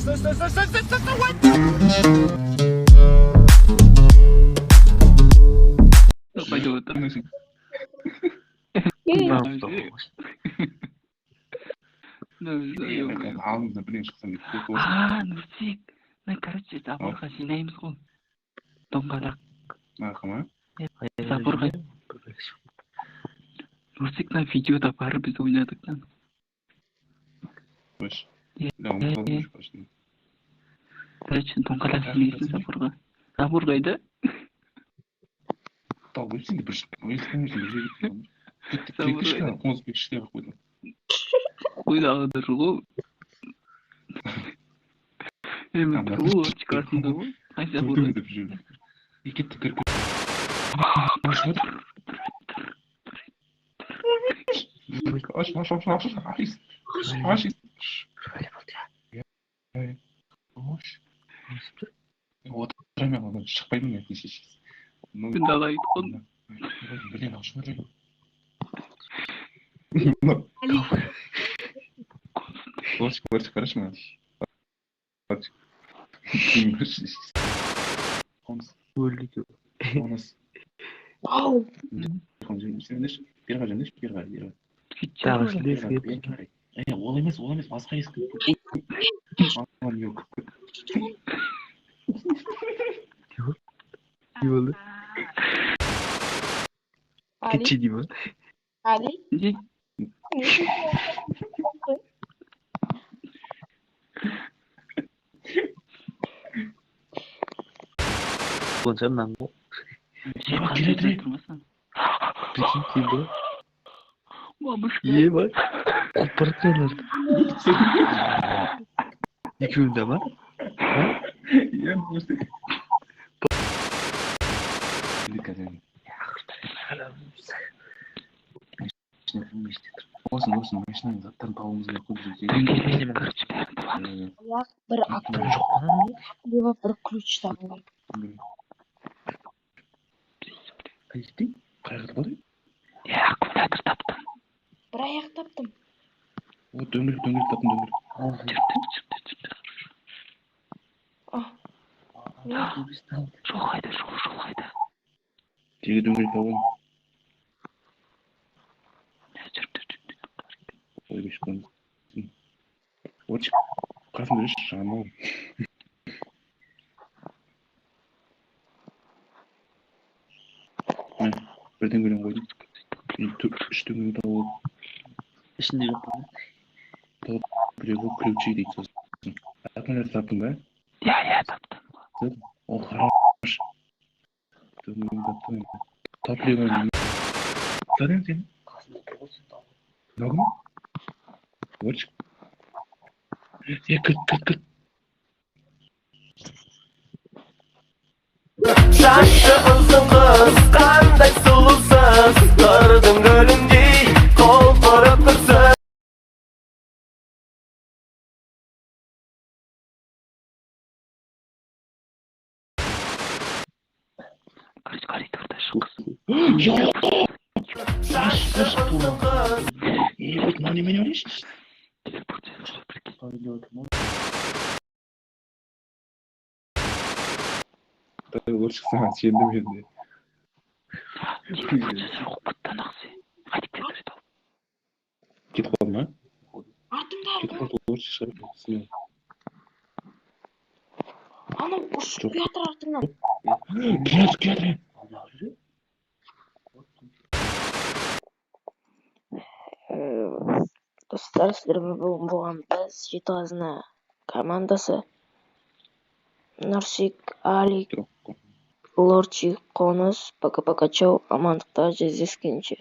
Стой, стой, стой, стой, стой, стой, стой, what? Қайда отыр? Алдымыздан бірдеңе шықса кетіп. А, Нұрсик. Мына, короче, заборға жинаймыз ғой. Доңғалақ. Марқа ма? Заборға. Нұрсик, мына видеода бар, біз ойнадық там. Қойшы. Иә. Короче, доңғалақ жинайсың заборға. Забор қайда? Тауып сен де бір жерге. Забор қайда? Қонысбек іште қойдым. Қойды ағыда жоқ ғой. Эми тұр ғой, лорчик артында ғой. Қай забор қайда? Деп жүр. Кетті, кір, кір. Аш, аш, аш, аш, аш. Аш. Аш. Отырамын мен, шықпаймын мен шешесі. Мен далаға кетіп қалдым. Блин, ашып отыр. Лорчик, лорчик, қарашы маған. Лорчик. Қоныс. Өлді. Қоныс. Ау. Бері қарай, бері қарай, бері қарай. Тағы ішінде. Ол емес, ол емес, басқа есік. Не болды? Али. Кетші дей ма? Али. Не? Болса мынаны ғой. Келе, Тұрмасаң. Прикинь, деймін ба? Бабушка. Е ба? Қуып бара жатыр. Екеуін де ма? Иә, просто. Осыны, осыны, машинаның заттарын табуымыз керек қой бізге. Дөңгелек, короче, бәрін табамыз. Аяқ бір Жоқ па? либо бір ключ табу керек. Қай Қай жақта болды? Иә, аккумулятор таптым. Бір аяқ таптым. О, дөңгелек, дөңгелек таптым, дөңгелек. Жүр, жүр, жүр, жүр. Жол қайда, жол, жол қайда? Тегі дөңгелек табамын. Жүр, жүр, жүр. Ой, беш қойыңыз. Лорчик, қасымда жүрші, жаным. Міне, бір дөңгелек қойдым. Үш дөңгелек тауып алдым. Ішінде жоқ па? Біреуі ключи дейді сосын. Аккумулятор таптың ба? Иә, иә, таптым. О, хорош. Дөңгелек таптым енді. Топливо. Сәлем сен. Қасында тұр ғой сен. Мынау кім? Лорчик. Е, кілт, кілт, кілт. Шашы ұзын қыз, қандай сұлусыз, қырдың гүліндей құлпырып тұрсыз. Короче, коридорда шыққыз. Шашы ұзын қыз. Е, вот мынау немене ойлайсың? Телепорт жасап, прикинь. Лорчик, саған сендім енді. Телепорт жасап, қуып нақсы. Қайтып келтіреді ол. Кетіп қалды ма? Артымда Кетіп бар. қалды, лорчик шығар. Смело. Анау ұшып Жоқ. келе жатыр артымнан. Келе жатыр, келе жатыр. Достар, сіздермен бүгін болған біз Жеті қазына командасы. Нұрсик, Алик, Лорчик, Қоныс. Пока-пока, чау. Амандықта жүздескенше.